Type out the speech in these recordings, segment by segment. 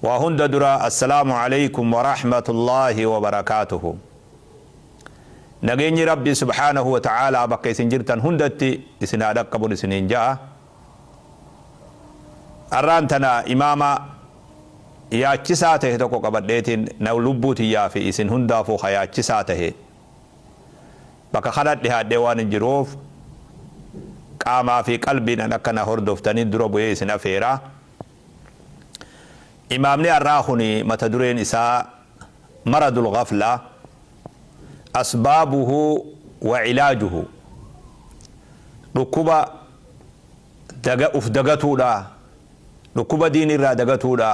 Waa hunda dura Assalaamu Aleykum Warahmatullaahi Wabarakaatuhu. Nageenyi Rabbii Subhaanahu Wa Ta'aalaa bakka isin jirtan hundatti isin haa dhaqqabun isiniin ja'a. Arraan tana imaama yaachisaa tahe tokko qabadheetiin na lubbuu tiyyaa fi isin hundaafuu ka yaachisaa tahe bakka kana dhihaadhee waan hin jiruuf qaamaa fi qalbiidhaan akka na hordoftaniin dura bu'ee isin afeera. Imaamni har'aa kuni mata dureen isaa Maradul Ghafla, Asbaabuhu wa Ilaajuhu Dhukkuba daga uf dagatuudha, dhukkuba diinii irraa dagatuudha,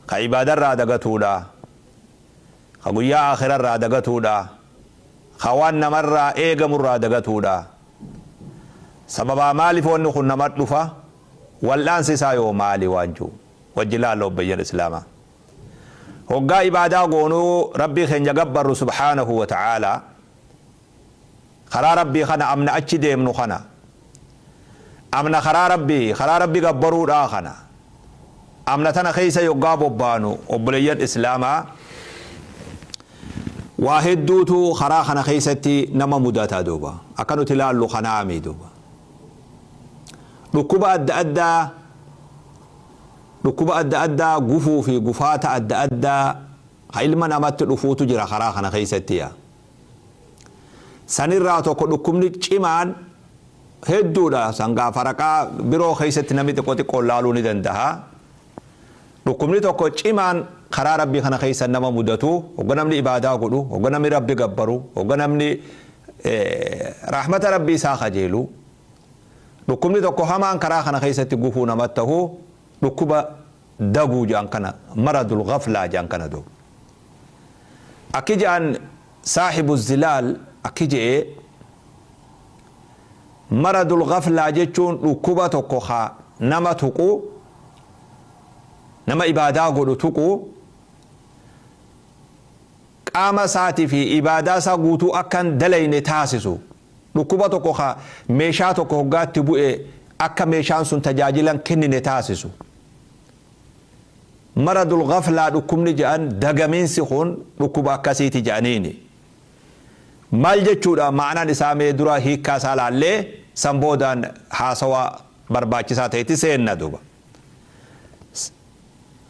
ka ibaada irraa dagatuudha, ka guyyaa aakhira irraa dagatuudha, ka waan namarraa eegamu irraa dagatuudha. Sababaa maaliif wanni kun nama dhufa? Wal'aansi isaa yoo maali waan ji'u wajji laalla obbeeyyan islaamaa. Hoggaa ibaadaa goonu Rabbii keenya gabbarru subhaanahu wa ta'aalaa karaa Rabbii kana amna achi deemnu kana amna karaa Rabbii karaa Rabbi gabbaruudhaa kana amna tana keessa yoggaa bobbaanu obboleeyyan islaamaa waa hedduutu karaa kana keessatti nama mudata duuba akka nuti laallu kanaami duuba. Dhukkuba adda addaa Dhukkuba adda addaa gufuu fi gufaata adda addaa ka ilma namatti dhufuutu jira karaa kana keessatti yaa. Sanirraa tokko dhukkubni cimaan hedduudha sangaa faraqaa biroo keessatti namni xiqqoo xiqqoon laaluu ni dandaha. Dhukkubni tokko cimaan karaa Rabbii kana keessa nama mudatu hogga namni ibaadaa godhu hogga namni Rabbi gabbaru hogga namni rahmata Rabbii isaa kajeelu dhukkubni tokko hamaan karaa kana keessatti gufuu namatti tahu dhukkuba daguu jedhan kana maradul ghaflaa jedhan kana duuba. Akki jedhan saahibu zilaal akki je'e maradul ghaflaa jechuun dhukkuba tokko ka nama tuqu nama ibaadaa godhu tuqu qaama isaatii fi ibaadaa isaa guutuu akka hin dalayne taasisu dhukkuba tokko ka meeshaa tokko hoggaa itti bu'e akka meeshaan sun tajaajila hin kennine taasisu. Maradul ghaflaa dhukkubni jedhan dagamiinsi kun dhukkuba akkasiiti jedhaniini. Maal jechuudha ma'anaan isaa mee dura hiikkaa isaa laallee san boodaan haasawa barbaachisaa ta'etti seenna duuba.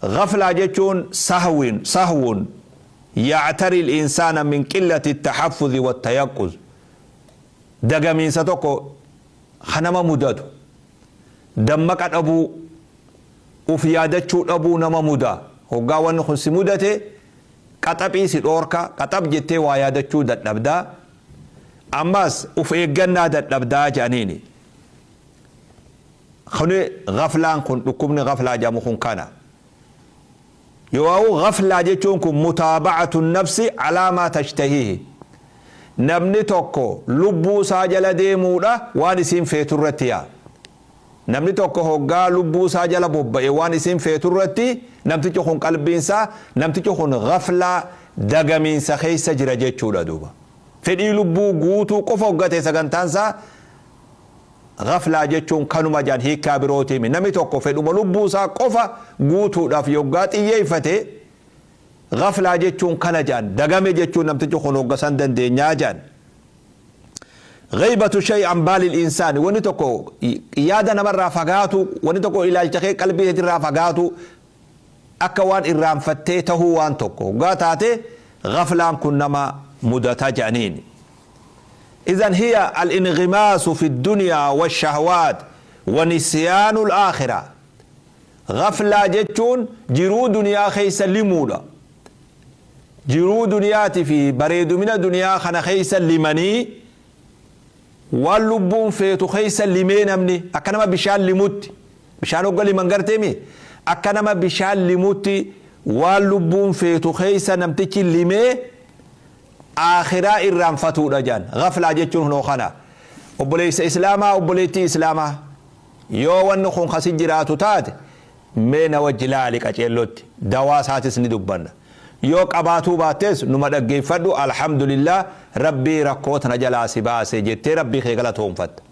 Ghaflaa jechuun sahwiin, sahwun, ya'tari al-insaana min qillati at-tahaffuzi wat-tayaqquz. Dagamiinsa tokko ka nama mudatu, dammaqa dhabuu, uf yaadachuu dhabuu nama muda. Hoggaa wanni kun si mudate qaxaphii si dhoorka, qaxaph jettee waa yaadachuu dadhabda. Ammas uf eeggannaa dadhabda jedhaniini. Kuni ghaflaan kun dhukkubni ghaflaa jedhamu kun kana. Yoo'u ghaflaa jechuun kun mutaaba'atu nafsi alaa maa tashtahiihi. Namni tokko lubbuu isaa jala deemuudha waan isiin feetu irratti yaa. Namni tokko hoggaa lubbuu isaa jala bobba'e waan isiin feetu irratti namtichi kun qalbiin isaa namtichi kun ghaflaa dagamiinsa keessa jira jechuudha duuba. Fedhii lubbuu guutuu qofa hogga ta'e sagantaan isaa Ghaflaa jechuun kanuma jedhan hiikkaa birootiimi. Namni tokko fedhuma lubbuu isaa qofa guutuudhaaf yoggaa xiyyeeffate ghaflaa jechuun kana jedhan. Dagame jechuun namtichi kun hogga san dandeenyaa jedhan. Ghaybatu shay an baalil insaani wanni tokko yaada namarraa fagaatu wanni tokko ilaalcha kee qalbii keetirraa fagaatu akka waan irraanfattee tahuu waan tokko hoggaa taate ghaflaan kun nama mudata jedhaniini. Idhan hiya al-inghimaasu fi ad-dunyaa wash-shahwaat wa nisyaanu al-aakhirah. Ghaflaa jechuun jiruu duniyaa keessa limuudha. Jiruu duniyaati fi bareedumina duniyaa kana keessa limanii waan lubbuun feetu keessa limee namni akka nama bishaan limutti bishaan hogga liman garteemi akka nama bishaan limutti waan lubbuun feetu keessa namtichi limee aakhiraa irraanfatuudha jedhan. Ghaflaa jechuun hunoo kana. Obboleessa Islaamaa, obboleettii Islaamaa, yoo wanni kun ka si jiraatu taate, mee na wajji laali qaceellotti. Dawaa isaatis ni dubbanna. Yoo qabaatuu baattes numa dhaggeeffadhu Alhamdulillah Rabbii rakkoo tana jalaa si baase jettee Rabbii kee galatoomfatta.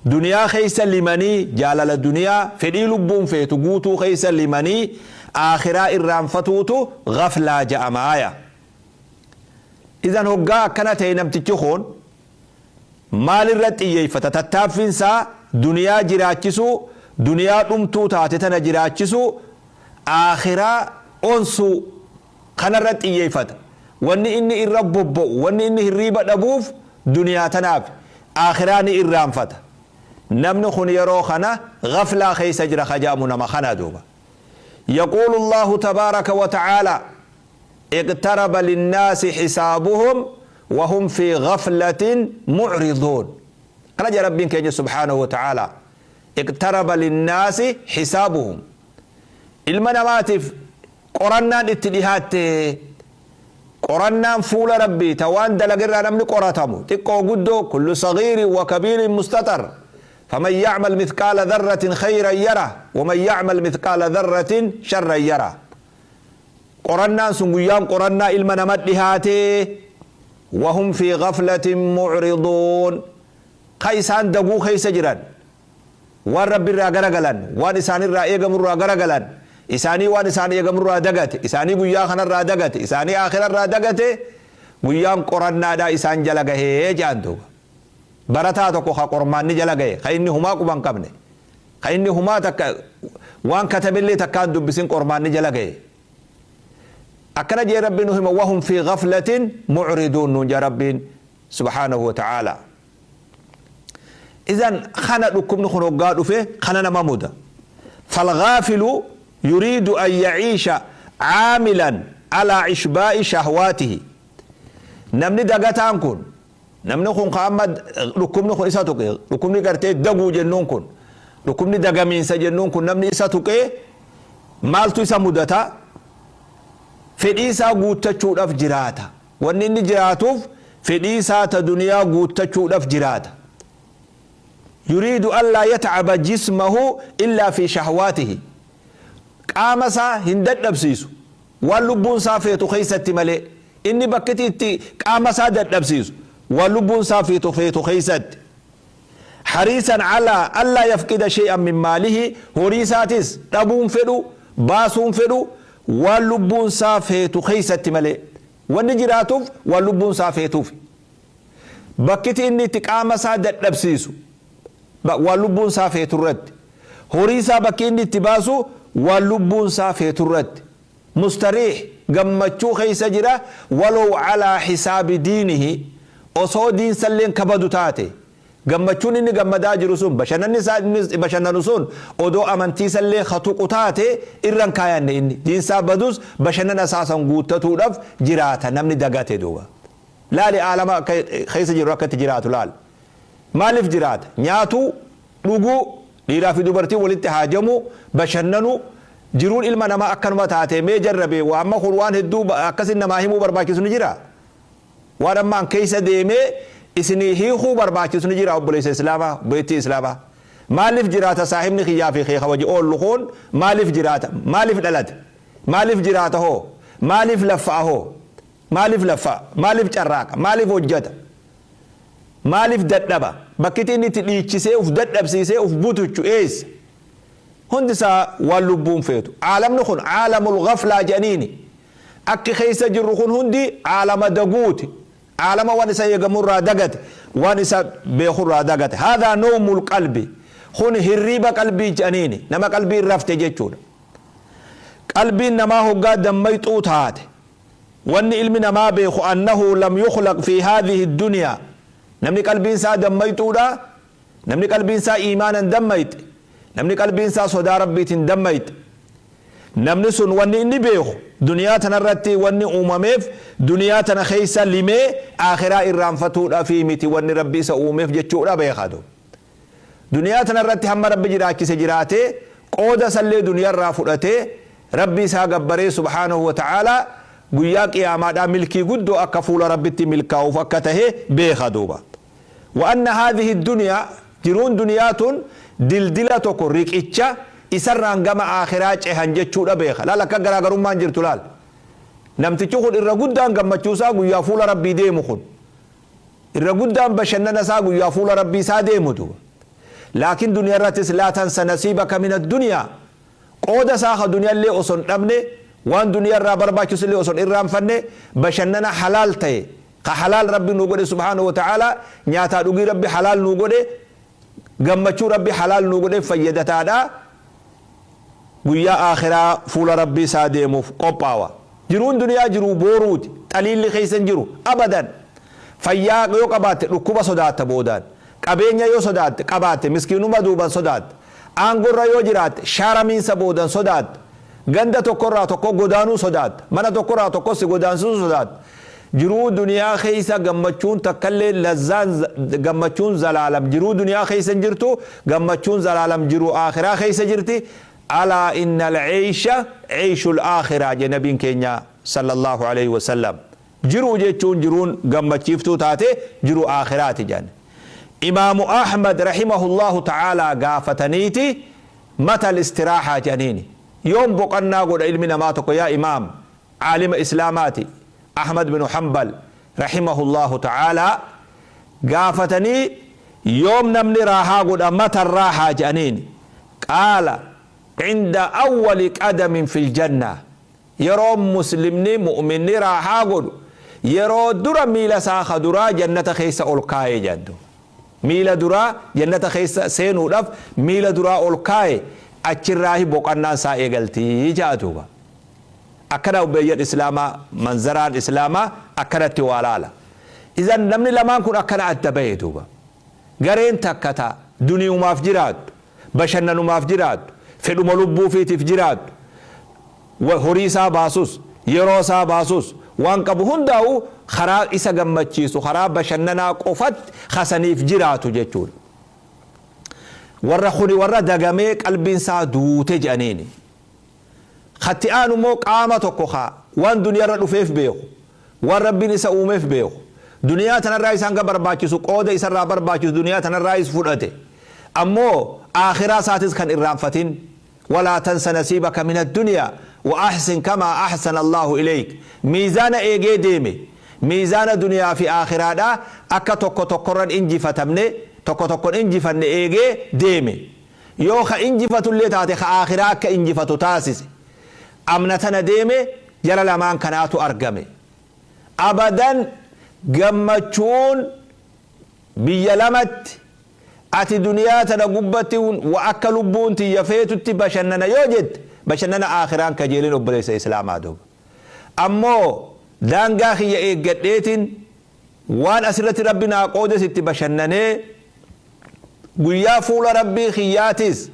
Duniyaa keessa limanii, jaalala duniyaa, fedhii lubbuun feetu guutuu keessa limanii aakhiraa irraanfatuutu gaflaa ja'amaaya. Idan hoggaa akkana ta'e, namtichi kun maalirra xiyyeeffata? Tattaaffiin isaa duniyaa jiraachisuu, duniyaa dhumtuu taate tana jiraachisuu, aakhiraa onsuu kanarra xiyyeeffata. Wanni inni irra bobba'u, wanni inni hirriiba dhabuuf duniyaa tanaaf, aakhiraa ni irraanfata. Namni kun yeroo kana gaflaa keessa jira ka jedhamu nama kana duuba. يقول الله تبارك وتعالى: اقترب للناس حسابهم وهم في غفلة معرضون. قال ربين كيني سبحانه وتعالى: اقترب للناس حسابهم. Ilma namaatiif qorannaan itti dhihaatte, qorannaan fuula Rabbii ta waan dalagirraa namni qoratamu, xiqqoo guddoo, كل صغير وكبير مستطر، فمن يعمل مثقال ذرة خيرا يره ومن يعمل مثقال ذرة شرا يره. Qorannaan sun, guyyaan qorannaa ilma nama dhihaate. وهم في غفلة معرضون. Ka isaan daguu keessa jiran, waan Rabbi irraa garagalan, waan isaan irraa eegamurraa garagalan, isaanii waan isaan eegamurraa dagate, isaanii guyyaa kanarraa dagate, isaanii aakhirarraa dagate, guyyaan qorannaadhaa isaan jala gahee jedhan duuba. Barataa tokko ka qormaanni jala gahe, ka inni humaa quban qabne, ka inni humaa takka waan katabillee takkaan dubbisin, qormaanni jala gahe, akkana jee Rabbiin nu hima: وهم في غفلة معرضون nuun jaa Rabbiin سبحانه وتعالى. إذن kana dhukkubni kun hoggaa dhufe kana nama muda. فالغافل يريد أن يعيش عاملا على إشباع شهواته. Namni dagataan kun, namni kun ka amma dhukkubni kun isa tuqe, dhukkubni gartee daguu jennuun kun, dhukkubni dagamiinsa jennuun kun, namni isa tuqee maaltu isa mudata? Fedhii isaa guuttachuudhaaf jiraata. Wanni inni jiraatuuf fedhii isaa ta duniyaa guuttachuudhaaf jiraata. يريد ألا يتعب جسمه إلا في شهواته. Qaama isaa hin dadhabsiisu waan lubbuun isaa feetu keeysatti malee. Inni bakkatti itti qaama isaa dadhabsiisu waan lubbuun isaa feetu keeysatti. حريصا على ألا يفقد شيئا من ماله. Horii isaatis dhabuun fedhu, baasuun fedhu, waan lubbuun isaa feetu keeysatti malee. Wanni jiraatuuf waan lubbuun isaa feetuuf. Bakkiti inni itti qaama isaa dadhabsiisu waan lubbuun isaa feetu irratti, horii isaa bakki inni itti baasu waan lubbuun isaa feetu irratti. مستريح, gammachuu keeysa jira. ولو على حساب دينه, osoo diinsalleen kabadu taate, gammachuun inni gammadaa jiru sun, bashannanni isaa inni bashannanu sun, odoo amantiisallee hatuqu taate irran kaayanne. Inni diinsaa badus bashannana isaa san guuttatuudhaaf jiraata namni dagate duuba. Laali, aalama keessa jiru akkatti jiraatu laal. Maaliif jiraata? Nyaatuu, dhuguu, dhiiraa fi dubartii walitti haajamu, bashannanu. Jiruun ilma namaa akkanuma taate. Mee jarrabe, waa amma kun waan hedduu akkasin namaa himuu barbaachisu ni jira. Waan ammaan keessa deemee isinii hiikuu barbaachisu ni jira? Obboleessa Islaamaa, obboleettii Islaamaa, maaliif jiraata saahibni kiyyaa fi kee kabaji oollu kun? Maaliif jiraata? Maaliif dhalate? Maaliif jiraata hoo? Maaliif laffa'a hoo? Maaliif laffa'a? Maaliif carraaqa? Maaliif hojjata? Maaliif dadhaba? Bakkiti inni itti dhiichisee uf dadhabsiisee uf butuchu eessa? Hundi isaa waan lubbuun feetu. Caalamni kun عالم الغفلة jedhaniini. Akki keessa jirru kun hundi caalama daguuti, caalama waan isa eegamurraa dagate, waan isa beekurraa dagate. هذا نوم القلب. Kun hirriiba qalbii jedhaniini, nama qalbiin rafte jechuudha. Qalbiin namaa hoggaa dammayxuu taate, wanni ilmi namaa beeku أنه لم يخلق في هذه الدنيا. Namni qalbiin isaa dammayxuudha, namni qalbiin isaa iimaanan dammayxe, namni qalbiin isaa sodaa Rabbiitiin dammayxe, namni sun wanni inni beeku duniyaa tanarratti wanni uumameef duniyaa tana keessa limee aakhiraa irraanfatuudhaafi miti wanni Rabbi isa uumeef jechuudha beekatu. Duniyaa tanarratti hamma Rabbi jiraachise jiraatee, qooda sallee duniyaarraa fudhatee, Rabbi isaa gabbaree سبحانه وتعالى, guyyaa qiyaamaadhaa milkii guddoo akka fuula Rabbitti milkaa'uuf akka tahe beeka duuba. وأن هذه الدنيا, jiruun duniyaa tun dildila tokko, riqicha isarraan gama aakhiraa cehan jechuudha beeka. Laal, akka garaagarummaan jirtu laal. Namtichi kun irra guddaan gammachuusaa guyyaa fuula Rabbii deemu, kun irra guddaan bashannana isaa guyyaa fuula Rabbii isaa deemu duuba. Laakiin duniyaa irrattis laa tansa nasiibaka min addunyaa, qooda isaa ka duniyaallee osoo hin dhabne, waan duniyaa irraa barbaachisu illee osoo hin irraanfanne, bashannana halaal ta'e ka halaal Rabbi nuu godhe subhaanahu wa ta'ala, nyaataa dhugii Rabbi halaal nuu godhe, gammachuu Rabbi halaal nuu godhe fayyadataadha, guyyaa aakhiraa fuula Rabbii isaa deemuuf qophaawa. Jiruun duniyaa jiruu booruuti, xaliilli keessa hin jiru abadan. Fayyaa yoo qabaatte dhukkuba sodaatta boodaan, qabeenya yoo sodaatte qabaatte miskiinummaa duuban sodaatta, aangorra yoo jiraatte shaaramiinsa boodan sodaatta, ganda tokkorraa tokko godaanuu sodaatta, mana tokkorraa tokko si godaansisuu sodaatta. Jiruu duniyaa keessa gammachuun takkallee, lazzaan gammachuun zalaalam jiruu duniyaa keessa hin jirtu. Gammachuun zalaalam jiruu aakhiraa keessa jirti. Alaa inna al-ceysha ceyshul aakhiraa jedhe nabiin keenya sallallahu alayhi wasallam. Jiruu jechuun jiruun gammachiiftuu taate jiruu aakhiraati jedhan. Imaamu Ahmad rahimahullahu ta'aalaa gaafataniiti, mata al-istiraahaa jedhaniini, yoom boqannaa godha ilmi namaa tokko yaa imaam? Caalima islaamaati Ahmad binu Hanbal rahimahullahu ta'aalaa gaafatanii, yoom namni raahaa godha, mata raahaa jedhaniini. Qaala cinda awwali qadamin fil janna, yeroo muslimni mu'minni raahaa godhu yeroo dura miila isaa ka duraa jannata keessa ol kaaye jedhan duuba. Miila duraa jannata keessa seenuudhaaf miila duraa ol kaaye, achirraahi boqannaan isaa eegalti ja'a duuba. Akkana obboleeyyan islaamaa, manzaraan islaamaa akkanatti waa laala. Idan namni lamaan kun akkana adda bahe duuba. Gareen takka ta duniyumaaf jiraattu, bashannanumaaf jiraattu, fedhuma lubbuufiitiif jiraattu, horii isaa baasus, yeroo isaa baasus, waan qabu hundaa'u karaa isa gammachiisu, karaa bashannanaa qofatti kasaniif jiraatu jechuudha. Warra kuni warra dagamee qalbiin isaa duute jedhaniini. Katti aanu immoo qaama tokko ka waan duniyarra dhufeef beeku, waan Rabbiin isa uumeef beeku, duniyaa tanarraa isaan ga barbaachisu, qooda isarraa barbaachisu duniyaa tanarraayis fudhate, ammoo aakhiraa isaatis kan irraanfatin. Walaa tansa nasiibaka min addunyaa wa ahsin kamaa ahsana Allaahu ilayk, miizaana eegee deeme, miizaana duniyaa fi aakhiraadhaa akka tokko tokkorran injifatamne, tokko tokkon injifanne eegee deeme. Yoo ka injifatullee taate ka aakhiraa akka injifatu taasise. Amna tana deeme. Jara lamaan kanaatu argame. Abadan gammachuun biyya lamatti. Ati duniyaa tana gubbatti wa akka lubbuun tiyya feetutti bashannana yoo jette, bashannana aakhiraan kajeelin, obboleessa islaamaa. Duuba ammoo daangaa kiyya eeggadheetiin waan asirratti Rabbi naa qoodes itti bashannanee, guyyaa fuula Rabbii kiyyaatis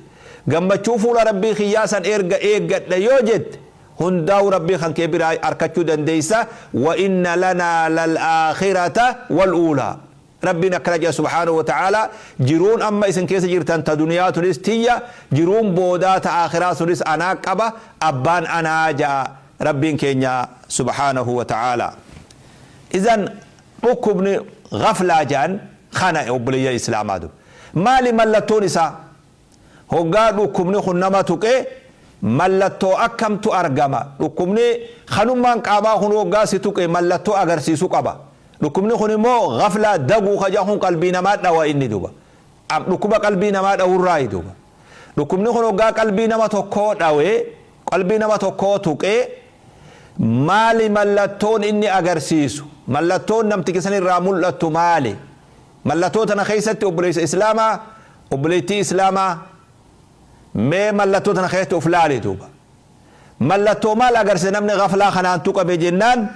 gammachuu fuula Rabbii kiyyaa san erga eeggadha yoo jette, hundaa'u Rabbii kan kee biraa arkachuu dandeeysa. Wa inna lanaa lal aakhirata wal uulaa, Rabbiin akkana jedha subhaanahu wa ta'aalaa: jiruun amma isin keessa jirtan ta duniyaa tunis tiyya, jiruun boodaa ta aakhiraa sunis anaa qaba, abbaan anaa ja'a Rabbiin keenya subhaanahu wa ta'aalaa. Idan dhukkubni ghaflaa jedhan kana, obboleeyyan islaamaa. Duba maali mallattoon isaa? Hoggaa dhukkubni kun nama tuqe mallattoo akkamtu argama? Dhukkubni kanummaan qaamaa kun hoggaa si tuqe mallattoo agarsiisu qaba. Dhukkubni kun immoo ghaflaa daguu kaja kun qalbii namaa dhawa inni duba. Dhukkuba qalbii namaa dhawurraayi duba. Dhukkubni kun hoggaa qalbii nama tokkoo dhawe, qalbii nama tokkoo tuqee, maali mallattoon inni agarsiisu? Mallattoon namticha san irraa mul'attu maali? Mallattoo tana keessatti, obboleessa islaamaa, obboleettii islaamaa, mee mallattoo tana keessatti of laali duuba. Mallattoo maal agarsiisa namni ghaflaa kanaan tuqame jennaan?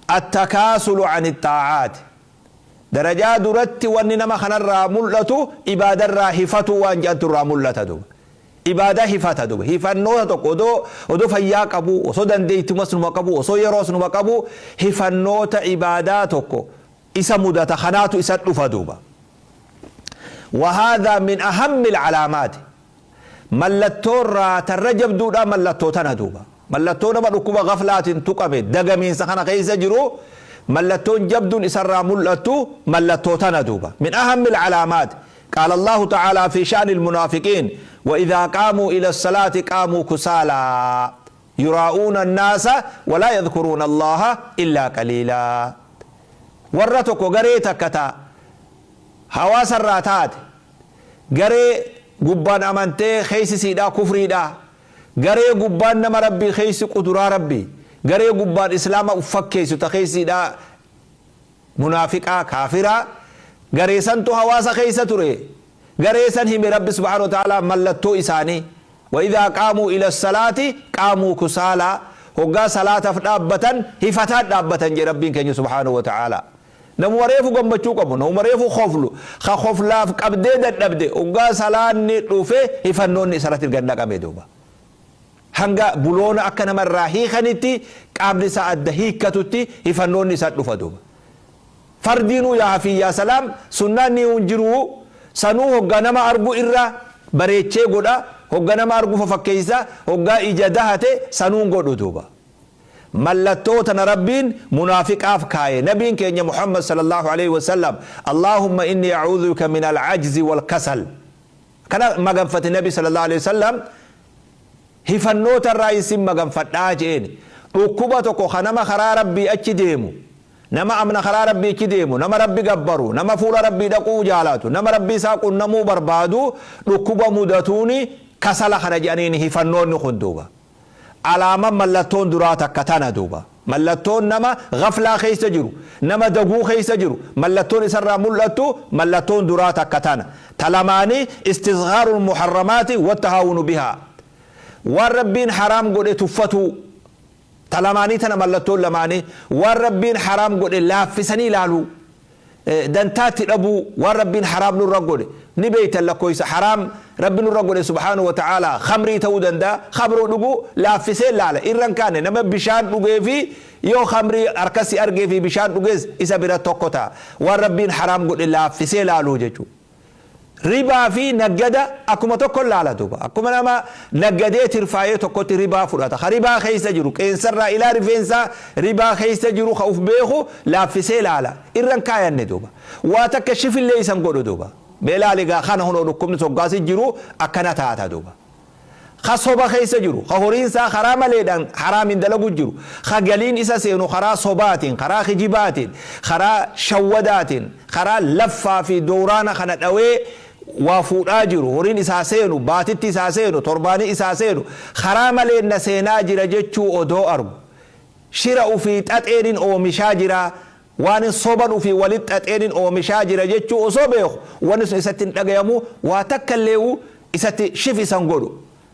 Attakaasulu ani xaacaati. Darajaa duratti wanni nama kanarraa mul'atu ibaadarraa hifatu waan jedhantu irraa mul'ata duuba. Ibaadaa hifata duuba. Hifannoota tokko odoo fayyaa qabu, osoo dandeettumas numa qabu, osoo yeroos numa qabu, hifannoota ibaadaa tokko isa mudata, kanaatu isa dhufa duuba. وهذا من أهم العلامات, mallattoorraa tarra jabduudha mallattoo tana duuba. Mallattoo nama dhukkuba ghaflaatiin tuqame, dagamiinsa kana keessa jiru, mallattoon jabduun isarraa mul'attu mallattoo tana duuba. من أهم العلامات قال الله تعالى في شأن المنافقين: وإذا قاموا إلى الصلاة قاموا كسالى يراءون الناس ولا يذكرون الله إلا قليلا. Warra tokko, garee takka ta hawaasarraa taate, garee Gubbaan amantee keeysi siidhaa kufriidha. Garee gubbaan nama Rabbii keeysi quduraa Rabbii. Garee gubbaan Islaama uf fakkeeysu ta keeysiidhaa munaafiqaa kaafiraa. Garee santu hawaasa keeysa ture. Garee san hime Rabbi subhaanahu wa ta'aalaa mallattoo isaanii. Wa idhaa qaamuu ila salaati qaamuu kusaalaa. Hoggaa salaataf dhaabbatan hifataan dhaabbatan jedhe Rabbiin keenya subhaanahu wa ta'aalaa. Namuma reefu gammachuu qabu, namuma reefu koflu, ka koflaaf qabdee dadhabde, hoggaa salaanni dhufe hifannoonni isarratti gad naqame duuba. Hanga buloona akka nama irraa hiikanitti qaamni isaa adda hiikkatutti hifannoonni isa dhufa duuba. Fardiinuu yaa hafii yaa salaam sunnaan ni hin jiruu sanuu hoggaa nama argu irra bareechee godha, hogga nama argu fafakkeessa, hoggaa ija dahate sanuun godhu duuba. Mallattoo tana Rabbiin munaafiqaaf kaaye. Nabiin keenya Muhammad sallallahu aleyhi wa sallam Allaahumma innii a'uudhu bika min al-ajzi wal-kasal. Kana maganfate Nabi sallallahu aleyhi wa sallam hifannoota irraa isin maganfadhaa je'een. Dhukkuba tokko ka nama karaa Rabbii achi deemu, nama amna karaa Rabbii achi deemu, nama Rabbi gabbaru, nama fuula Rabbii dhaquu jaalatu, nama Rabbii isaa qunnamuu barbaadu dhukkuba mudatuuni kasala kana je'aniini hifannoonni kun duuba. Alaaman mallattoon duraa takka tana duuba. Mallattoon nama ghaflaa keessa jiru, nama daguu keessa jiru, mallattoon isarraa mul'attu mallattoon duraa takka tana. Ta lamaanii istisghaarul muharramaati wattahaawunu bihaa. Waan Rabbiin haraam godhe tuffatuu. Ta lamaanii tana mallattoon lamaanii waan Rabbiin haraam godhe laaffisanii ilaaluu. Dantaa itti dhabuu waan Rabbiin haraam nurra godhe ni beeytan lakkooysa haraam Rabbi nurra godhe subhaanahu wa ta'aalaa khamrii ta'uu danda'a khamruu dhuguu laaffisee laala irra hin kaane nama bishaan dhugee fi yoo khamrii harka si argee fi bishaan dhugees isa bira tokko ta'a waan Rabbiin haraam godhe laaffisee laaluu jechuudha. Ribaa fi naggada akkuma tokko laala duuba. Akkuma nama naggadee tirfaayee tokkotti ribaa fudhata. Ka ribaa keessa jiru qeensarraa ilaa rifeensaa ribaa keessa jiru ka uf beeku laaffisee laala. Irra hin kaayanne duuba. Waa takka shifillee isa hin godhu duuba. Mee laali gaa kana hunoo dhukkubni soggaa si jiru akkana taata duuba. Ka soba keessa jiru, ka horiin isaa karaa maleedhaan haraamiin dalagu jiru, ka galiin isa seenu karaa sobaatiin, karaa kijibaatiin, karaa shawwadaatiin, karaa laffaa fi dowraana kana dhawee waa fuudhaa jiru, horiin isaa seenu, baatitti isaa seenu, torbaanii isaa seenu, karaa maleen na seenaa jira jechuu odoo argu, shira ufii xaxeenin oomishaa jira, Waanin soban ufii walitti xaxeenin oomishaa jira jechuu osoo beeku wanni sun isatti hin dhagayamu, waa takkalleewu isatti shif isa hin godhu.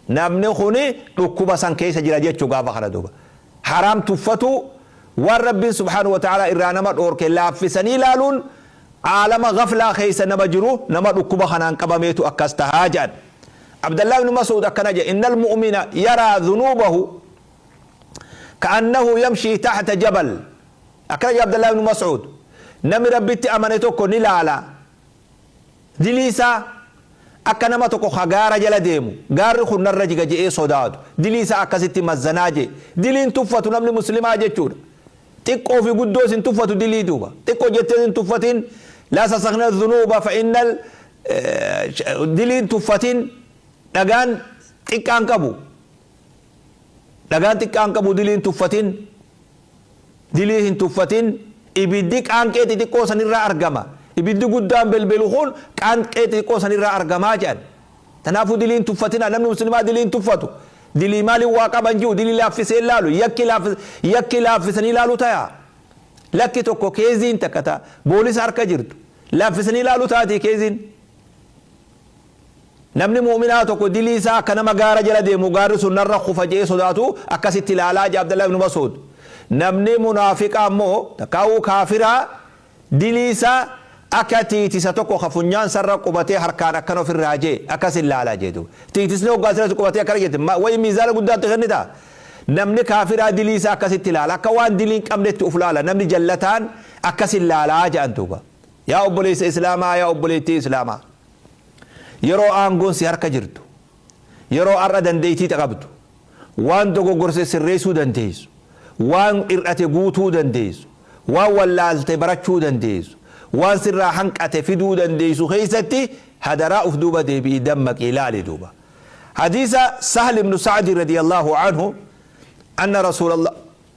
Namni kuni dhukkuba san keessa jira jechu gaafa kana duuba. Haraam tuffatuu, waan Rabbiin subhaanahu wa ta'aalaa irraa nama dhoorke laaffisanii laaluun aalama ghaflaa keessa nama jiru nama dhukkuba kanaan qabameetu akkas taha jedhan. Abdallah ibn Mas'uud akkana jedhe, Innal mu'mina yaraa dhunuubahu ka'annahu yamshii tahta jabal. Akkana jedhe Abdallah ibn Mas'uud, Namni Rabbitti amane tokko ni laala dilii isaa akka nama tokko ka gaara jala deemu, gaarri kun narra jiga je'ee sodaatu, dilii isaa akkasitti mazzanaa je'e. Diliin tuffatu namni muslimaa jechuudha. Xiqqoo fi guddoos hin tuffatu dilii duuba. Xiqqoo jettees hin tuffatin, laa tastaghna dhunuuba fa innal diliin tuffatin dhagaan xiqqaan qabu. Dhagaan xiqqaan qabu diliin tuffatin. Dilii hin tuffatin, ibiddi qaanqee xixiqqoo sanirraa argama. Ibiddi guddaan belbelu kun qaanqee xixiqqoo sanirraa argamaa jedhan. Tanaafuu dilii hin tuffatinaa. Namni muslimaa dilii hin tuffatu. Dilii maaliin waa qaban ji'u dilii laaffisee hin laalu. Yakki yakki laaffisanii laalu tayaa. Lakki tokko keeziin takka ta boolisa harka jirtu. Laaffisanii laalu taatii keeziin. Namni mu'minaa tokko dilii isaa akka nama gaara jala deemu gaarri sun narra kufa je'ee sodaatu akkasitti ilaalaa je'e Abdallah ibn Mas'uud. Namni munaafiqaa immoo takkaawuu kaafiraa dilii isaa akka tiitisa tokko ka funyaan isarra qubatee harkaan akkana ofirraa je'e akkas ilaala je'e duuba. Tiitisni hoggaa asirratti qubatee akkana jette wayi miizaana guddaatti kennitaa? Namni kaafiraa dilii isaa akkasitti ilaala akka waan dilii hin qabnetti uf laala namni jallataan akkas ilaalaa je'an duuba. Yaa obboleessa Islaamaa yaa obboleettii Islaamaa! Yeroo aangoon si harka jirtu, yeroo har'a dandeettii qabdu, waan dogoggorse sirreessuu dandeessu, waan hir'ate guutuu dandeessu, waan wallaalte barachuu dandeessu, waan sirraa hanqate fiduu dandeessu keessatti hadaraa uf duuba deebi'ii dammaqii ilaali duuba. Hadiisa Sahl ibn Sa'di radiyallahu anhu anna Rasuulallah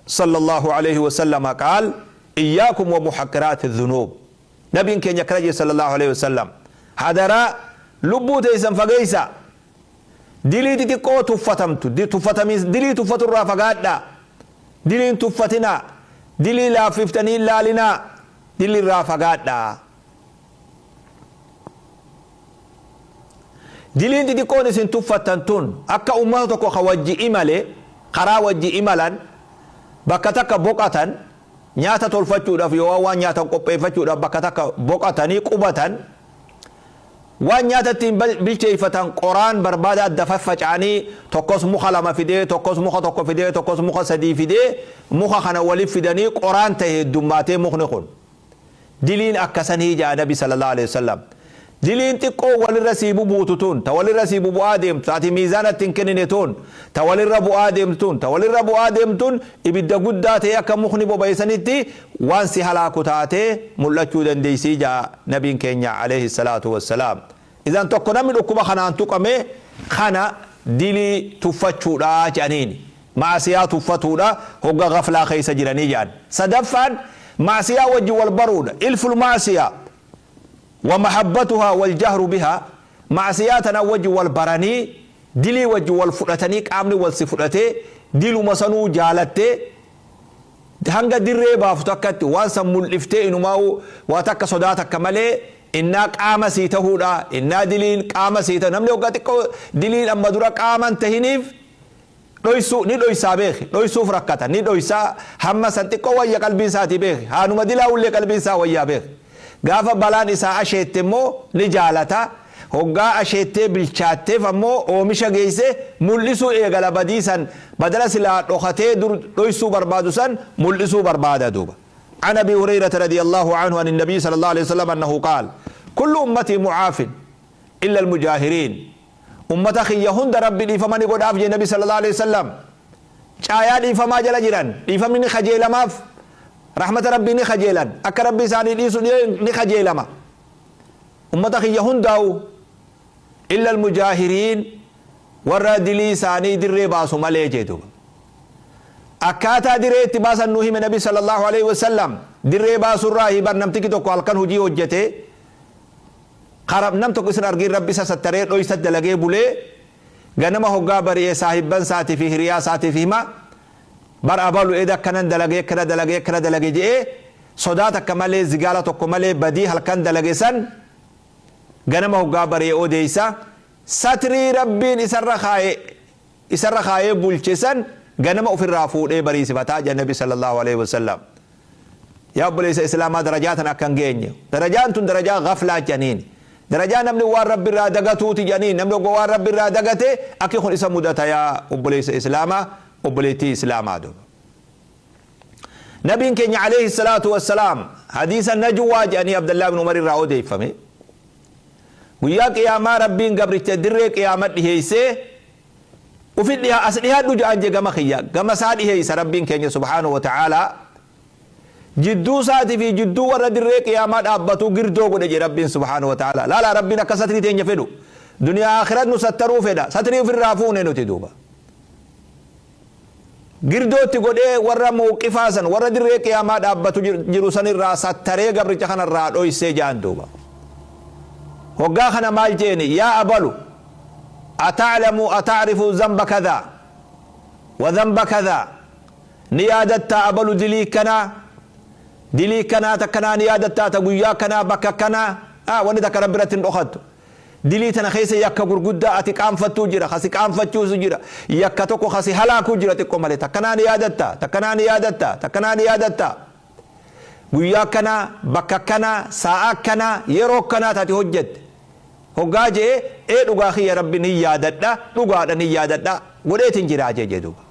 sallallahu alayhi wa sallama qaal iyyaakum wa muhaqqiraati dhunuub. Nabiin keenya akkana jedhe sallallahu aleyhi wasallam, Hadaraa Lubbuu teeysan fageeysaa. Dilii xixiqqoo tuffatamtu, tuffatamiins dilii tuffaturraa fagaadhaa. Dilii hin tuffatinaa. Dilii laaffiftanii hin laalinaa. Dilirraa fagaadhaa. Diliin xixiqqoon isin tuffattan tun akka ummata tokko ka wajji imale, karaa wajji imalan, bakka takka boqatan, nyaata tolfachuudhaaf yookaan waan nyaatan qopheeffachuudhaaf bakka takka boqatanii qubatan, waan nyaata ittiin bilcheeffatan qoraan barbaada adda faffaca'anii tokkos muka lama fidee, tokkos muka tokko fidee, tokkos muka sadii fidee, muka kana walitti fidanii qoraan ta'e heddummaatee mukni kun. Diliin akka sanii ja'a Nabi sallallahu aleyhi wasallam. Diliin xiqqoon walirra sii bubuutu tun, ta walirra sii bubu'aa deemtu, ta ati miizaanatti hin kennine tun, ta walirra bu'aa deemtu tun, ta walirra bu'aa deemtu tun ibidda guddaa ta'ee akka mukni boba'e sanitti waan si halaaku taatee mul'achuu dandeessii ja'a Nabiin keenya aleyhi salaatu wassalaam. Idan tokko namni dhukkuba kanaan tuqame kana dilii tuffachuudha jedhaniini. Ma'asiyaa tuffatuudha hogga ghaflaa keessa jiranii jedhan. Sadaffaan ma'asiyaa wajji wal baruudha. Ilful ma'asiyaa wa mahabbatuhaa wal jahru bihaa ma'asiyaa tana wajji wal baranii dilii wajji wal fudhatanii qaamni wal si fudhatee diluma sanuu jaalattee hanga dirree baaftu akkatti waan san mul'iftee inumaa'uu waa takka sodaa takka malee Innaa qaama sii tahuudha innaa diliin qaama sii tahu namni hoggaa xiqqoo diliin amma dura qaama hin tahiniif dhoysuu ni dhoysaa beeki dhoysuuf rakkata ni dhoysaa hamma san xiqqoo wayya qalbiin isaatii beeki haanuma dilaawullee qalbiin isaa wayyaa beeki gaafa balaan isaa asheette immoo ni jaalata hoggaa asheettee bilchaatteef ammoo oomisha geeyse mul'isuu eegala badii san badala silaa dhokatee dur dhoysuu barbaadu san mul'isuu barbaada duuba. An Abii Hureyrata radiyallahu anhu ani Nabiyyi sallallahu aleyhi wasallam annahu qaal, Kullu ummatii mu'aafin illa almujaahiriin. Ummata kiyya hunda Rabbi dhiifama ni godhaaf jee Nabi sallallahu aleyhi wasallam. Caayaa dhiifamaa jala jiran, dhiifamni ni kajeelamaaf, rahmata Rabbii ni kajeelan, akka Rabbi isaanii dhiisu ni kajeelama. Ummata kiyya hundaawu illa almujaahiriin warra dilii isaanii dirree baasu malee jee duuba. Akkaataa diree itti baasan nuu hime Nabi sallallahu aleyhi wasallam. Dirree baasurraahi bar namtichi tokko halkan hujii hojjatee kara nam tokko isin argin Rabbi isa sattaree dhoysat dalagee bulee ganama hoggaa bari'e saahibban isaatii fi hiriyaa isaatiif hima bar abalu eda akkanan dalagee akkana dalagee akkana dalage je'ee sodaa takka malee zigaala tokko malee badii halkan dalage san ganama hoggaa bari'e odeeysa satrii Rabbiin isarra kaaye isarra kaayee bulche san ganama ufirraa fuudhee bariisifataa jedhan Nabi sallallaahu aleyhi wasallam. Yaa obboleessa Islaamaa darajaa tana akka hin geenye. Darajaan tun darajaa ghaflaa jedhaniini. Darajaa namni waan Rabbi irraa dagatuuti jedhaniini. Namni hogga waan Rabbi irraa dagate akki kun isa mudata yaa obboleessa Islaamaa obboleettii Islaamaa duuba. Nabiin keenya aleyhi salaatu wassalaam hadiisa najwaa jedhanii Abdallah ibn Umar irraa odeeffame. Guyyaa qiyaamaa Rabbiin gabricha dirree qiyaama dhiheeysee ufi dhiha as dhihadhu ja'an je gama kiyya gama isaa dhiheeysa Rabbiin keenya subhaanahu wa ta'aalaa jidduu isaatii fi jidduu warra dirree qiyaamaa dhaabbatuu girdoo godhe je Rabbiin subhaanahu wa ta'aalaa laalaa Rabbiin akka satrii teenya fedhu duniyaa akhirat nu sattaruu fedha satrii ufirraa fuune nuti duuba Girdoo itti godhee warra mowqifaa san, warra dirree qiyaamaa dhaabbatu jiru san irraa sattaree gabricha kana irraa dhoysee ja'an duuba. Hoggaa kana maal je'eni, yaa abalu, ata'lamu ata'rifu zanba kadhaa, wa zanba kadhaa, ni yaadattaa abalu dilii akkanaa, dilii akkanaa takkanaa ni yaadattaa ta guyyaa akkanaa bakka akkanaa, wanni takka Rabbi irratti hin dhokattu. Dilii tana keessa yakka gurguddaa ati qaanfattuu jira, ka si qaanfachiisu jira, yakka tokko ka si halaakuu jira xiqqo malee. Takkanaa ni yaadatta, takkanaa ni yaadatta, takkanaa ni yaadatta. Guyyaa akkanaa, bakka akkanaa, saa'aa akkanaa, yeroo akkanaa ta ati hojjatte. Hoggaa je'e, ee dhugaa kiyya Rabbi nin yaadadha, dhugaadha nin yaadadha, godheetin jiraa jee jee duuba.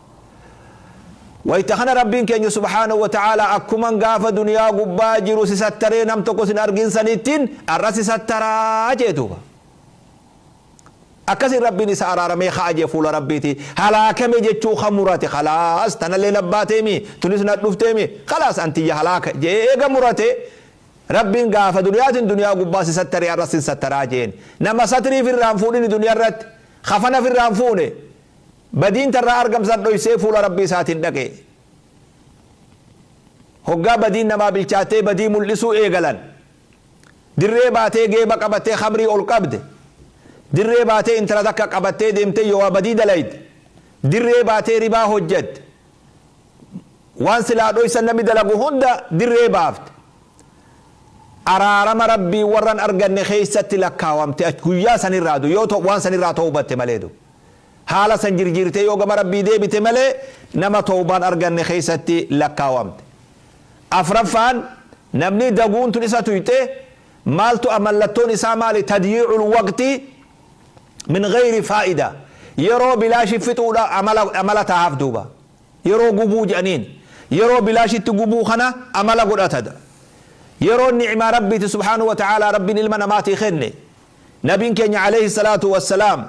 Wayta kana Rabbiin keenya subhaanahu wa ta'aalaa akkuman gaafa duniyaa gubbaa jiru si sattaree nam tokko sin argin sanittin ar'a si sattaraa jee duuba. Akkasin Rabbiin isa araaramee ka'a jee fuula Rabbiiti halaakame jechuu ka murate khalaas tanallee na baateemi tunis na dhufteemi khalaas an tiyya halaaka jee eega murate Rabbiin gaafa duniyaatin duniyaa gubbaa si sattaree ar'as sin sattaraa jeen. Nama satrii firraa hin fuudhini duniyaa irratti kafana firraa hin fuune Badiin ta irraa argamsan dhoysee fuula Rabbii isaatiin dhaqe. Hoggaa badiin namaa bilchaattee badii mul'isuu eegalan. Dirree baatee geeba qabattee khamrii ol qabde. Dirree baatee intala takka qabattee deemtee yoo waa badii dalayde, dirree baatee ribaa hojjatte, waan silaa dhoysan namni dalagu hunda dirree baafte, araarama Rabbii warran arganne keeysatti lakkaawamte guyyaa sanirraa du yoo waan sanirraa towbatte malee du. Haala san jirjiirtee yoo gama Rabbii deebite malee nama towbaan arganne keeysatti lakkaawamte. Afraffaan, namni daguun tun isa tuyxe maaltu mallattoon isaa maali? Tadyiicul waqti min gayri faa'ida, yeroo bilaashi fixuudha amala tahaaf duuba. Yeroo gubuu jedhaniin, yeroo bilaashitti gubuu kana amala godhatada. Yeroo ni'maa Rabbiiti subhaanahu wa ta'aalaa Rabbiin ilma namaatii kenne. Nabiin keenya alayhi salaatu wassalaam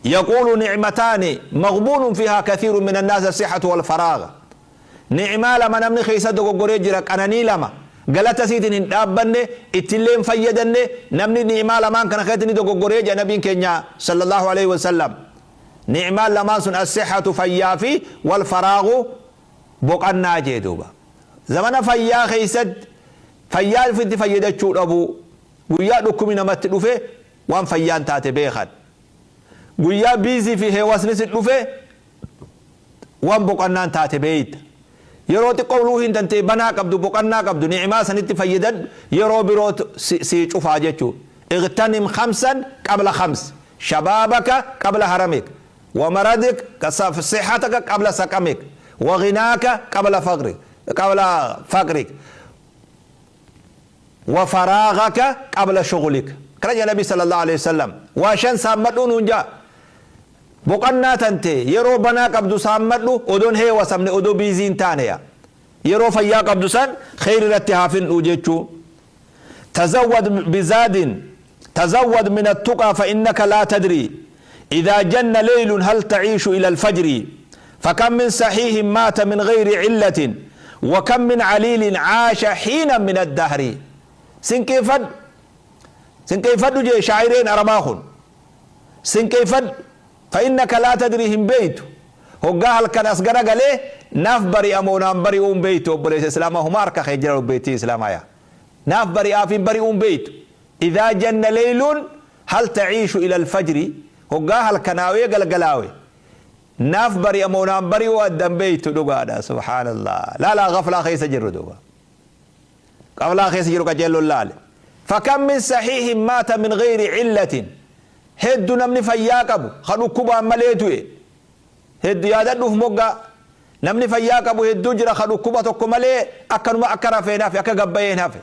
yaquulu: nicmataani maqbuunun fiihaa kathiirun min annaas, asixatu walfaraaga. Ni'maa lama namni keessa dogoggoree jira, qananii lama galata isiitiin hin dhaabbanne, ittillee hin fayyadanne. Namni ni'maa lamaan kana keessatti ni dogoggoree jira nabiin keenya sallallahu alaihi wasallam. Ni'maan lamaan sun asixatu, fayyaa, fi walfaraagu, boqannaa jee duuba. Zamana fayyaa keessatti fayyaa ofitti fayyadachuu dhabuu, guyyaa dhukkubni namatti dhufe waan fayyaan taate beekan, guyyaa busy fi heewasni si dhufe waan boqannaan taate beeyta. Yeroo xiqqoo ruuhiin tantee banaa qabdu, boqannaa qabdu, ni'imaa sanitti fayyadadhu. Yeroo biroo sii cufaa jechuu. اغتنم خمسا قبل خمس: شبابك قبل هرمك، ومرضك، صحتك قبل سقمك، وغناك قبل فقرك، وفراغك قبل شغلك. Kana jedha Nabi صلى الله عليه وسلم. Waa shan saammadhu nuun jaa. Boqannaa tante, yeroo banaa qabdu saammadhu, odoon heewasamne, odoo busy hin taane ya yeroo fayyaa qabdu san kheyri irratti haa findhu jechuu. تزود بزاد، تزود من التقى، فإنك لا تدري إذا جن ليل هل تعيش إلى الفجر. فكم من صحيح مات من غير علة، وكم من عليل عاش حينا من الدهر. Sinqeeffadhu, sinqeeffadhu jee shaa'ireen Arabaa kun. Sinqeeffadhu, فإنك لا تدري, hin beeytu, hoggaa halkan as garagalee naaf bari'amoo naan bari'uun beeytu. Obboleessa Islaamaa, huma harka kee jira. Obboleettii Islaamaa, yaa naaf bari'aa fi bari'uun beeytu. إذا جن ليل هل تعيش إلى الفجر. Hoggaa halkanaawee galgalaawe naaf bari'amoo naan bari'uu addan beeytu. Dhugaadha, subhaanallah. Laalaa, gaflaa keessa jirru duuba, gaflaa keessa jiru qajeelloon laale. فكم من صحيح مات من غير علة. Heddu namni fayyaa qabu ka dhukkubaan malee du'e heddu. Yaadadhuuf moggaa, namni fayyaa qabu hedduu jira ka dhukkuba tokko malee akkanuma akka rafeen hafe, akka gabbayeen hafe.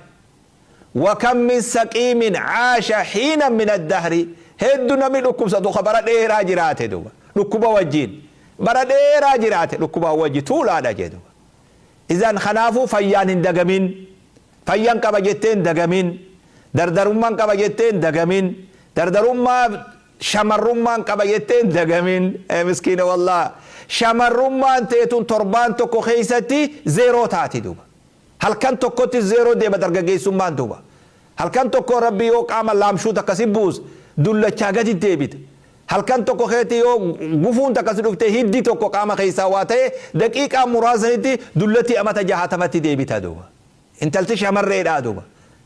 وكم من سقيم عاش حينا من الدهر. Heddu namni dhukkubsatu ka bara dheeraa jiraate duuba, dhukkuba wajjiin bara dheeraa jiraate, dhukkuba wajji tuulaadha jee duuba. إذن kanaafuu fayyaan hin dagamin. Fayyaan qaba jettee hin dagamin, dardarummaan qaba jettee hin dagamin, dardarummaa shamarrummaan qaba jettee hin dagamin. Miskiina wallah, shamarrummaan teetun torbaan tokko keeysatti zeeroo taati duuba. Halkan tokkotti zeeroo deema dargaggeessummaan duuba. Halkan tokko Rabbi yoo qaama laamshuu takkasi buus, dullachaa gadi deebita. Halkan tokko keetti yoo gufuun takkasi dhufte, hiddi tokko qaama keessaa waa ta'e, daqiiqaa muraasanitti dullatti amata 60tti deebita duuba. Intalti shamarreedhaa duuba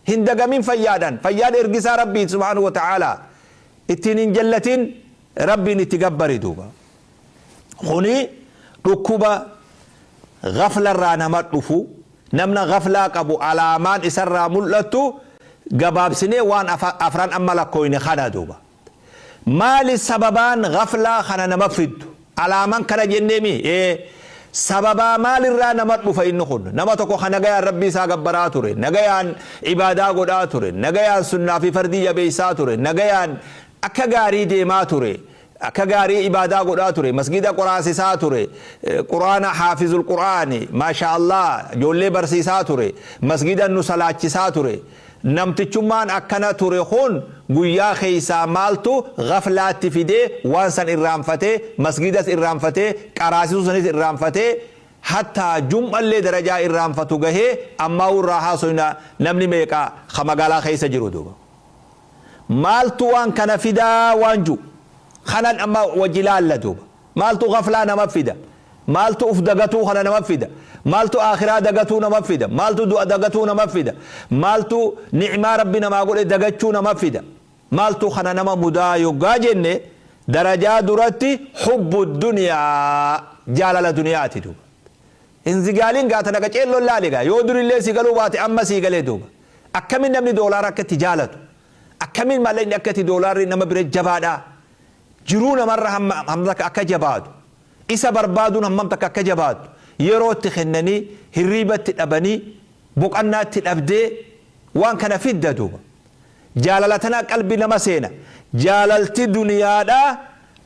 hin dagamin fayyaadhaan. Fayyaan ergisaa Rabbii subhaanahu wa ta'aalaa, ittiin hin jallatin, Rabbiin itti gabbari duuba. Kuni dhukkuba gaflarraa nama dhufu. Namna gaflaa qabu alaamaan isarraa mul'attu gabaabsinee waan afran amma lakkooyne kana duuba. Maali sababaan gaflaa kana nama fiddu? Alaamaan kana jenneemi. Sababaa maalirraa nama dhufa inni kun? Nama tokko ka nagayaan Rabbii isaa gabbaraa ture, nagayaan ibaadaa godhaa ture, nagayaan sunnaa fi fardii jabeessaa ture, nagayaan akka gaarii deemaa ture, akka gaarii ibaadaa godhaa ture, masgida qoraasisaa ture, Quraana haafizul Quraani, maasha Allah, ijoollee barsiisaa ture, masgida nu salaachisaa ture, namtichummaan akkana ture kun guyyaa keeysaa maaltu gaflaatti fidee waan san irraanfatee, masgidas irraanfatee, qaraasisuu sanis irraanfatee, hattaa jum'allee darajaa irraanfatu gahee? Ammaa irraa haasoyna, namni meeqa ka magaalaa keessa jiru duuba? Maaltu waan kana fidaa waan ju kanan amma wajji laalla duuba. Maaltu gaflaa nama fida? Maaltu uf dagatuu kana nama fida? Maaltu akhiraa dagatuu nama fida? Maaltu du'a dagatuu nama fida? Maaltu nicmaa Rabbi namaa godhe dagachuu nama fida? Maaltu kana nama mudaa yoggaa jenne, darajaa duratti hubbu duniyaa, jaalala duniyaati duuba. Hin gaata naqa ceelloon laali gaa, yoo durillee si galuu baate amma sii galee duuba. Akkamiin namni doolaara akka itti jaalatu, akkamiin maallaqni akka itti doolaarri nama bira jabaadhaa, jiruu namarra hamma akka jabaatu, isa barbaaduun hammam takka akka jabaatu, yeroo itti kennanii hirriibatti dhabanii boqannaatti dhabdee waan kana fidda duuba. Jaalala tanaa qalbii nama seena. Jaalalti duniyaadhaa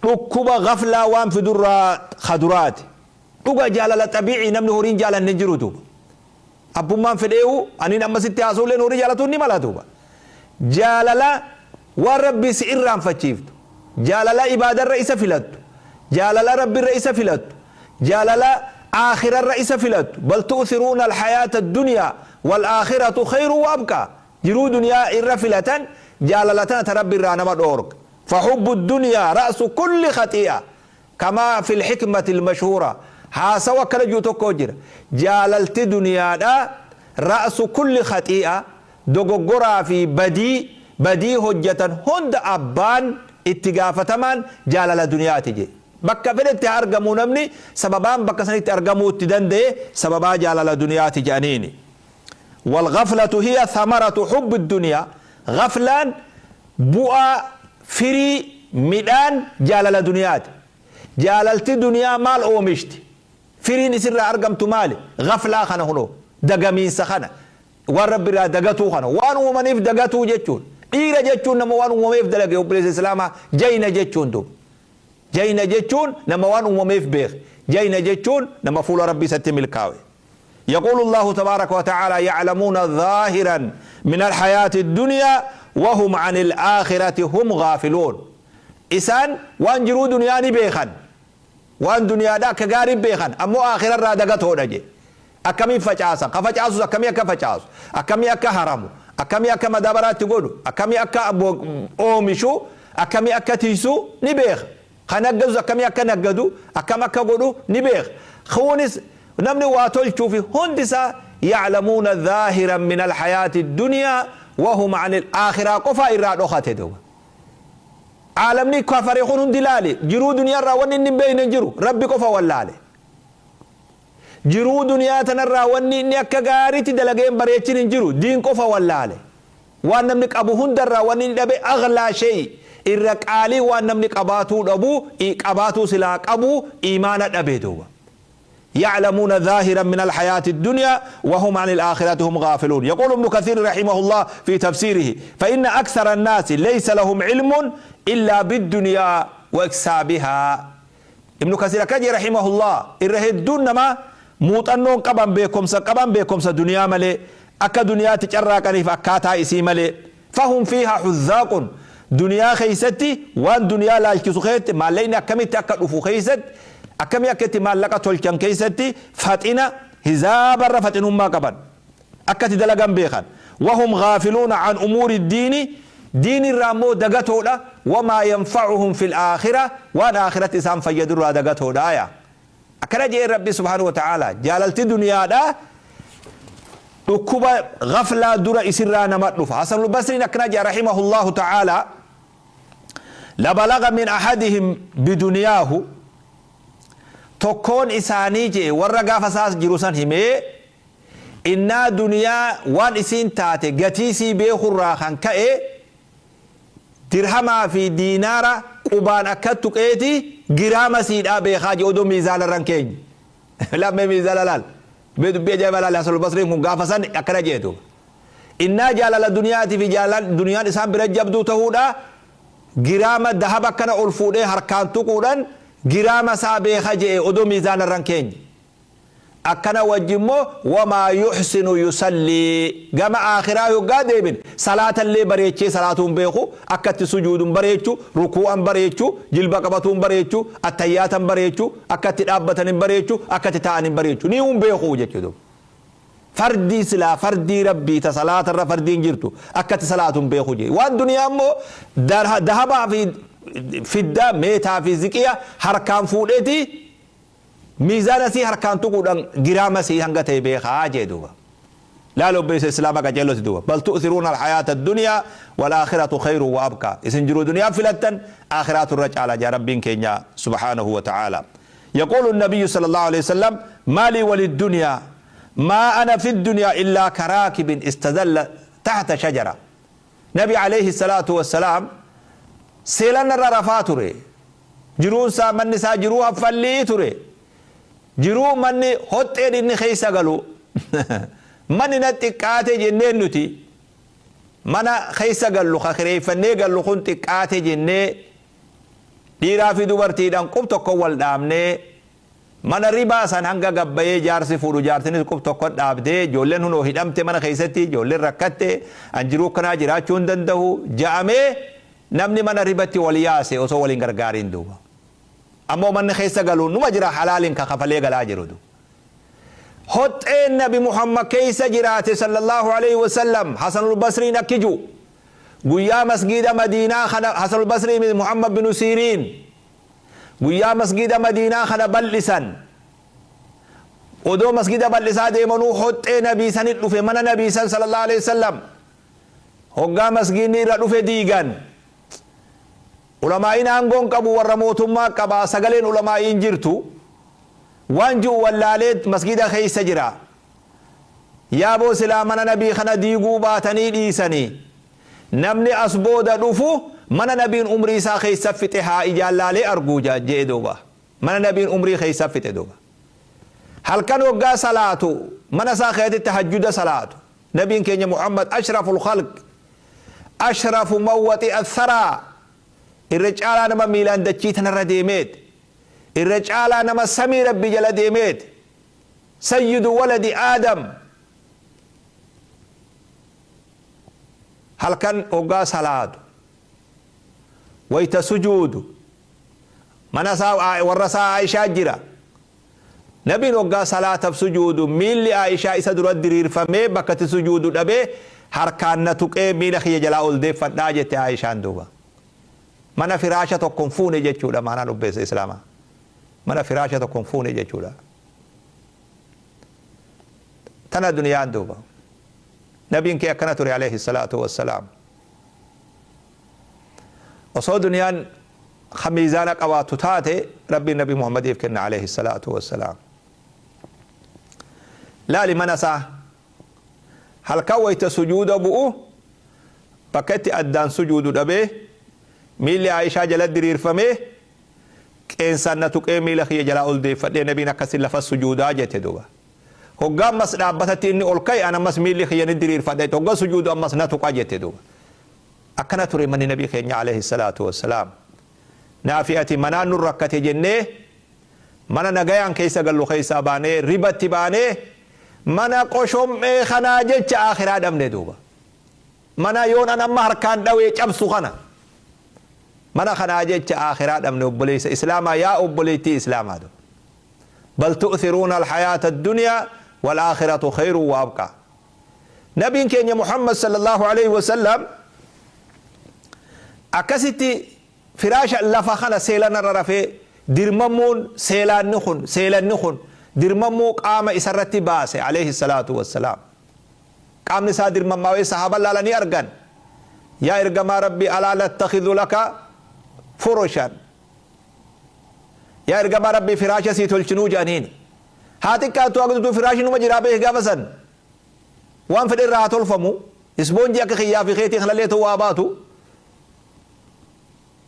dhukkuba gaflaa waan fidurraa kaduraati. Dhuga jaalala xabiicii namni horiin jaalanne hin jiru duuba. Abbummaan fedheewu aniin amma sitti haasa'ulleen horii jaalatuun ni mala duuba. Jaalala waan Rabbii si irraanfachiiftu, jaalala ibaadarra isa filattu, jaalala Rabbirra isa filattu, jaalala aakhirarra isa filattu. Bal tu'thiruuna alhayaata addunyaa wal aakhiratu khayru wa abqaa. Jiruu duniyaa irra filatan jaalala tana ta Rabbi irraa nama dhoorga. Fahubbu dunyaa ra'su kulli khati'a kamaa fil hikmati almashhuura. Haasawa akkana jiru tokko jira. Jaalalti duniyaadha ra'su kulli khati'a, dogoggoraa fi badii hojjetan hunda abbaan itti gaafatamaan jaalala duniyaati jedhe. Bakka fedhetti haa argamuu namni, sababaan bakka sanitti argamuu itti danda'e sababaa jaalala duniyaati jedhaniini. والغفلة هي ثمرة حب الدنيا. غفلان بؤا فري مدان جالل دنيات. جاللت دنيا مال أومشت فري نسر أرقمت مالي غفلة خنا هنو دقمين سخنة والرب را دقتو خنا وان ومنيف دقتو جتشون إيرا جتشون نما وان ومنيف دلق يوبليس إسلاما جينا جتشون دوب جينا جتشون نما وان ومنيف بيخ جينا جتشون نما فول ربي ستم الكاوي. يقول الله تبارك وتعالى يعلمون ظاهرا من الحياة الدنيا وهم عن الآخرة هم غافلون. إسان وان جرو دنيا بيخن وان دنيا دا كغارب بيخن أمو آخرة را دقته نجي أكمي فجاسا كفجاسو أكمي أكفجاسو أكمي أكهرمو أكمي أكمدابرات تقولو أكمي أكا أومشو أكمي أكتيسو نبيخ خنقزو أكمي أكنقدو أكم أكقولو نبيخ خونس نمني واتول شوفي هندسة يعلمون ظاهرا من الحياة الدنيا وهم عن الآخرة قفا إراد أخته. عالمني كفر يخون دلالي جرو دنيا راوني بين جرو ربي قفا ولالي جرو دنيا تنراوني نيك غاريتي دلقين بريتشين جرو دين قفا ولالي وان نملك أبو هندر راوني دبي أغلى شيء إرك عالي وان نملك أباتو أبو أباتو سلاك أبو إيمانة أبيدو. يعلمون ظاهرا من الحياة الدنيا وهم عن الآخرة هم غافلون. يقول ابن كثير رحمه الله في تفسيره فإن أكثر الناس ليس لهم علم إلا بالدنيا وإكسابها. ابن كثير كجي رحمه الله إرهدون ما موطنون قبان بكم قبان بكم دنيا ملي أكا دنيا تجرى فأكاتا إسي ملي فهم فيها حذاق. دنيا خيستي وان دنيا لا يكسو ما لينا كمي تأكد أفو خيست أكم يكتي مالك تولكن كيستي فاتنا هزاب الرفتن ما قبل أكتي دلقان بيخان وهم غافلون عن أمور الدين دين الرامو دقته لا وما ينفعهم في الآخرة وان آخرة إسام فيدروا دقته لا يا أكرجي ربي سبحانه وتعالى جاللت دنيا لا ركوب غفلة در إسرانا مطلوف. حسن البصري أكرجي رحمه الله تعالى لبلغ من أحدهم بدنياه tokkoon isaanii jee warra gaafa isaas jiru san himee innaa duniyaa waan isiin taate gatii sii beekurraa kan ka'e dirhamaa fi diinaara qubaan akka tuqeeti giraama siidhaa beekaa jee odoo miizaana irra hin keenye. Lammee miizaana laal mee dubbii ajaa'iba laal Hasan al-Basriin kun gaafa san akkana jeetu. Innaa jaalala duniyaatii fi jaalala duniyaan isaan bira jabduu ta'uudha giraama dahaba akkana ol fuudhee harkaan tuquudhaan giraama isaa beeka jee odoo miizaana irra hin keenye. Akkana wajjimmoo wamaa yuxsinu yusallii gama aakhiraa yoggaa deebin salaatallee bareechee salaatuun beeku akkatti sujuuduun bareechu rukuu'an bareechu jilba qabatuun bareechu attayyaatan bareechu akkatti dhaabbatan hin bareechu akkatti taa'an hin bareechu ni hun beeku jechuudha. Fardii silaa fardii rabbii ta salaatarra fardiin jirtu akkatti salaatuun beeku jee waan duniyaa immoo dahabaa fi fiddaa meetaa fi ziqiya harkaan fuudheeti miizaana sii harkaan tuquudhaan giraama sii hanga ta'e beekaa jee duuba. Laal obboleessa Islaamaa qaceellotti duuba. Bal tu'thiruuna alhayaata addunyaa wal aakhiratu khayrun wa abqaa. Isin jiruu duniyaa filattan, aakhiraatu irra caala jaa Rabbiin keenya subhaanahu wa ta'aala. Yaquulu nabiyyu sallallahu alayhi wa sallam, maalii waliddunyaa, maa ana fi dunyaa illaa karaakibin istazalla tahta shajara. Nabi alayhi salaatu wassalaam seelanna irra rafaa ture. Jiruun isaa, manni isaa jiruu haffallii ture. Jiruu manni hoxxeen inni keessa galu, manni na xiqqaate jenneen nuti mana keessa gallu, ka kireeffannee gallu kun xiqqaate jennee, dhiiraa fi dubartiidhaan qub tokko wal dhaabnee, mana ribaa san hanga gabbayee jaarsi fuudhu, jaartinis qub tokko dhaabdee, ijoolleen hunoo hidhamte, mana keessatti ijoolleen rakkatte, an jiruu akkanaa jiraachuu hin danda'u ja'amee namni mana ribatti wal yaase osoo waliin gargaariin duuba. Ammoo manni keessa galu numa jira, halaaliin ka kafalee galaa jiru duuba. Hoxxeen Nabi Muhammad keessa jiraate sallallahu alayhi wasallam, Hasanul Basriin akki jiru guyyaa masgiida Madiinaa kana, Hasanul Basrii, Muhammad bin Siiriin, guyyaa masgiida Madiinaa kana bal'isan, odoo masgiida bal'isaa deemanuu hoxxee Nabii sanit dhufe, mana Nabii san sallallahu alayhi wasallam. Hoggaa masgiidni irra dhufe diigan, ulamaa'iin aangoon qabu warra mootummaa qabaa, sagaleen ulamaa'iin jirtu waan ji'u wallaalee masgiida keessa jira. Yaaboo, silaa mana Nabii kana diiguu baatanii dhiisanii, namni as booda dhufu mana Nabiin umrii isaa keessa fixe haa ijaan laalee arguu jee duuba. Mana Nabiin umrii keessa fixe duuba. Halkan waggaa salaatu mana isaa keessatti tahajjuda salaatu Nabiin keenya Muhammad, ashraful khalq, ashrafu man waxi'a tharaa, irra caalaa nama miilaan dachii tanarra deemeet, irra caalaa nama samii Rabbi jala deemeet, sayyidu waladi Aadam, halkan hoggaa salaatu, wayta sujuudu, mana isaa warra isaa Aishaa jira. Nabiin hoggaa salaataf sujuudu miilli Aishaa isa dura diriirfamee bakka itti sujuudu dhabee harkaan na tuqee miila kiyya jalaa ol deeffadhaa jette Aishaan duuba. Mana firaasha tokko hin fuune jechuudha maanaan obbeessa Islaamaa. Mana firaasha tokko hin fuune jechuudha. Tana duniyaan duuba. Nabiin kee akkana ture alayhi salaatu wassalaam. Osoo duniyaan ka miizaana qabaattu taate, Rabbiin Nabi Muhammadiif kenna alayhi salaatu wassalaam. Laali, mana isaa halkan wayta sujuuda bu'u bakka itti addaan sujuudu dhabee miilli Aishaa jala diriirfamee qeensaan na tuqee miila kiyya jalaa ol deeffadhee, Nabiin akkasi lafa sujuudaa jette duuba. Hoggaa ammas dhaabbatatti inni ol ka'e, an ammas miilli kiyya ni diriirfadha, hoggaa sujuudu ammas na tuqa jette duuba. Akkana ture manni Nabii keenya alayhi salaatu wassalaam. Naafi ati manaan nu rakkate jennee mana nagayaan keessa gallu keessaa baanee ribatti baanee mana qoshom'ee kanaa jecha aakhiraa dhabne duuba. Mana yoon an amma harkaan dhawee cabsu kana, mana kanaa jecha aakhiraa dhabne, obboleessa Islaamaa, yaa obboleettii Islaamaa duuba. Bal tu'thiruuna alhayaata addunyaa wal aakhiratu khayrun wa abqaa. Nabiin keenya Muhammad sallallahu alayhi wasallam akkasitti firaasha lafa kana seelanarra rafee, dirmammuun seelaanni kun, seelanni kun dirmammuu qaama isarratti baase alayhi salaatu wassalaam. Qaamni isaa dirmammaawee sahaaban laalanii argan. Yaa ergamaa Rabbii, alaa nattakhidhu laka furushan? Yaa ergamaa Rabbii, firaasha sii tolchinuu jedhaniini. Haa xiqqaattu haa guddattuu, firaashni numa jiraa beeki gaafa san. Waan fedhe irraa haa tolfamu. Isboonjii akka kiyyaa fi keetii kanallee ta'uu haa baatu.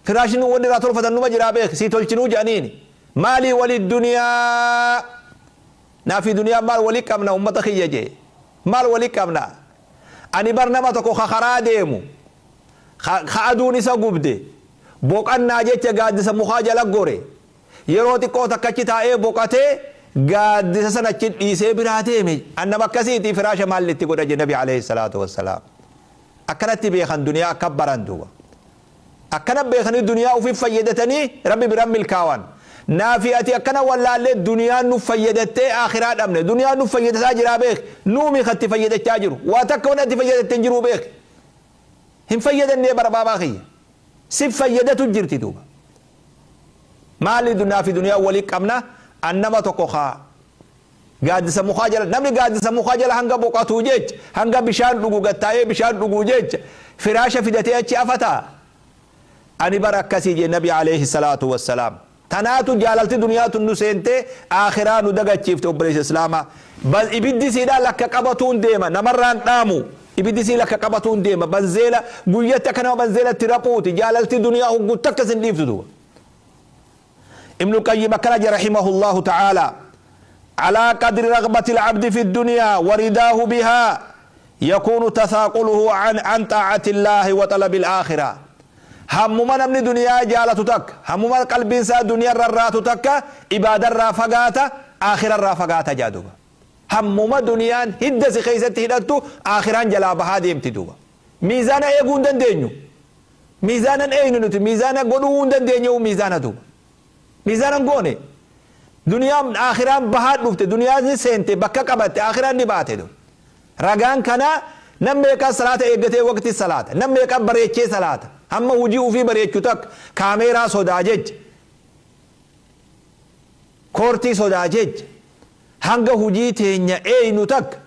Firaashni wanni irraa tolfatan numa jiraa beeki, sii tolchinuu jedhaniini. Maalii wali duniyaa, naa fi duniyaa maal wali qabna, ummata kiyya jee. Maal wali qabna? Ani bar nama tokko ka karaa deemu, ka aduun isa gubde, boqannaa jecha gaaddisa mukaa jala gore, yeroo xiqqoo takka achi taa'ee boqatee gaaddisa sana achi dhiisee biraa deeme. An nama akkasiiti, firaasha maal itti godha je Nabi alayhi salaatu wassalaam. Akkanatti beekan duniyaa, akka baran duuba. Akkana beekanii duniyaa ufiif fayyadatanii Rabbi biran milkaawan. Naafi ati akkana wallaallee duniyaan nu fayyadattee akhiraa dhabne. Duniyaan nu fayyadataa jiraa beek. Nuumi kan itti fayyadachaa jiru. Waa takka wanni ati fayyadatte hin jiruu beek. Hin fayyadannee barbaabaa kiyya. Si fayyadatu jirti duuba. Maali naafi duniyaa walii qabna? An nama tokko kaa Gaaddisa mukaa jala namni gaaddisa mukaa jala hanga boqatuu jecha, hanga bishaan dhugu gad taa'ee bishaan dhuguu jecha firaasha fidatee achi afataa? Ani bar akkasii jee Nabi aleyhi salaatu wassalaam. Tanaatu jaalalti duniyaa tun nu seentee aakhiraa nu dagachiifte obboleessa islaamaa. Bas ibiddi siidhaa lakka qabatuun deema namarraan dhaamu. Ibiddi sii lakka qabatuun deema banzeela guyyatti akka nama banzeela itti raphuuti jaalalti duniyaa hoggu takka sin dhiiftu duuba. Ibnul Qayyim akkana jedha rahimahullahu ta'ala Alaa qadri raghbati al-abdi fi ad-dunya wa ridaahu bihaa yakuunu tathaaquluhu an an xaa'ati Allaahi wa talabi al-aakhirah Hammuma namni duniyaa jaalatu takka, hammuma qalbiin isaa duniyaa rarraatu takka ibaadarraa fagaata, aakhirarraa fagaata jedha duuba. Hammuma duniyaan hidda si keessatti hidhattu aakhiraan jalaa bahaa deemti duuba. Miizaana eeguu hin dandeenyu. Miizaana hin eeynu nuti miizaana godhuu hin dandeenyehu miizaana duuba. Miizaana hin goone. Duniyaan aakhiraan bahaa dhufte duniyaan ni seente bakka qabatte aakhiraan ni baate duuba. Ragaan kanaa nam meeqaa salaata eeggatee waqti salaata. Nam meeqaa bareechee salaata. Hamma hujii ufii bareechu takka kaameeraa sodaa jecha. Koortii sodaa jecha. Hanga hujii teenya eeynu takka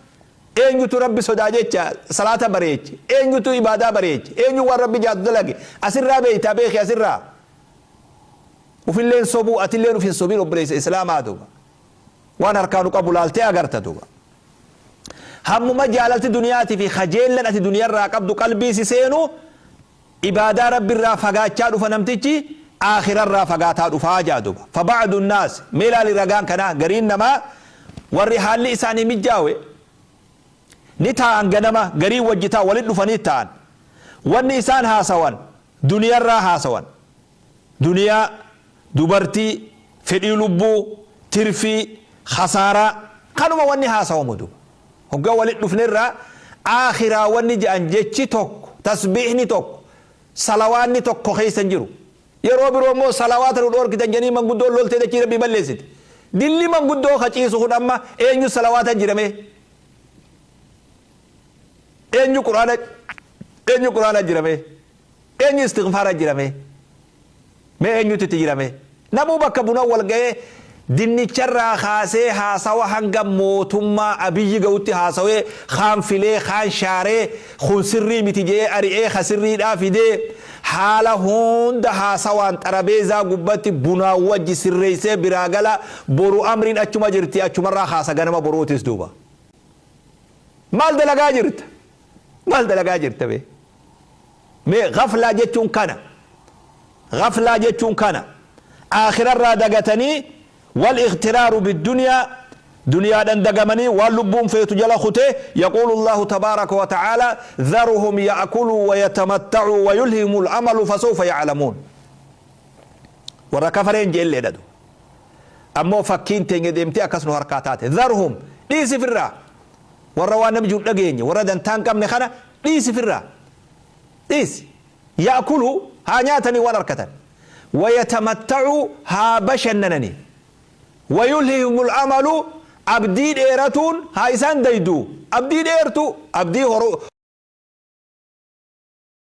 eenyutu Rabbi sodaa jecha salaata bareeche? Eenyutu ibaadaa bareeche? Eenyu waan Rabbi jaatu dalage? Asirraa beeytaa beekhi asirraa. Ufilleen sobuu atilleen uf hin sobin obboleessa islaamaa duuba. Waan harkaa nu qabu laaltee agarta duuba. Hammuma jaalalti duniyaatii fi kajeellan ati duniyarraa qabdu qalbii si seenu Ibaadaa Rabbirraa fagaachaa dhufa namtichi aakhirarraa fagaataa dhufaa ja'a duuba. Faba'du nnaas, mee laali ragaan kanaa, gariin namaa warri haalli isaanii mijjaawe ni taa'an ganama gariin wajji taa'u walitti dhufanii taa'an. Wanni isaan haasawan duniyarraa haasawan. Duniyaa, dubartii, fedhii lubbuu, tirfii, khasaaraa kanuma wanni haasawamu duuba. Hoggaa walitti dhufnerraa aakhiraa wanni je'an jechi tokko, tasbiihni tokko, salawaanni tokko keessa hin jiru. Yeroo biroo immoo salawaata nu dhoorkitan jedhanii manguddoon loltee dachii Rabbii balleessiti. Dilli manguddoo ka ciisu kun amma eenyu salawaata jira mee? Eenyu qur'aana eenyu qur'aana jira mee? Eenyu istighfaara jira mee? Mee eenyutu itti jira mee? Namuu bakka buna wal ga'ee dinnicharraa kaasee haasawa hanga mootummaa Abiyyi ga'utti haasawee kaan filee kaan shaaree kun sirrii miti je'ee ari'ee ka sirriidhaa fidee haala hunda haasawaan xarabeezaa gubbatti bunaan wajji sirreessee biraa gala boru amriin achuma jirti achumarraa kaasa ganama boruutis duuba. Maal dalagaa jirta? Maal dalagaa jirta mee? Mee ghaflaa jechuun kana. Ghaflaa jechuun kana. Aakhirarraa dagatanii wal ightiraaru biddunyaa duniyaadhan dagamanii waan lubbuun feetu jala kutee yaquulu Allaahu tabaaraka wa ta'aalaa dharuhum ya'kuluu wa yatamatta'uu wa yulhihimul amalu fasawfa ya'lamuun. Warra kafareen je'elleedha duuba. Ammoo fakkiin teenya deemtee akkas nu harkaa taate. Dharuhum dhiisi firraa. Warra waan namni jiru hin dhageenye, warra dantaa hin qabne kana dhiisi firraa. Dhiisi. Ya'kuluu haa nyaatanii waan arkatan. Wayatamatta'uu haa bashannananii. Wayulhihimul amalu abdii dheeratuun haa isaan dayduu. Abdii dheertuu, abdii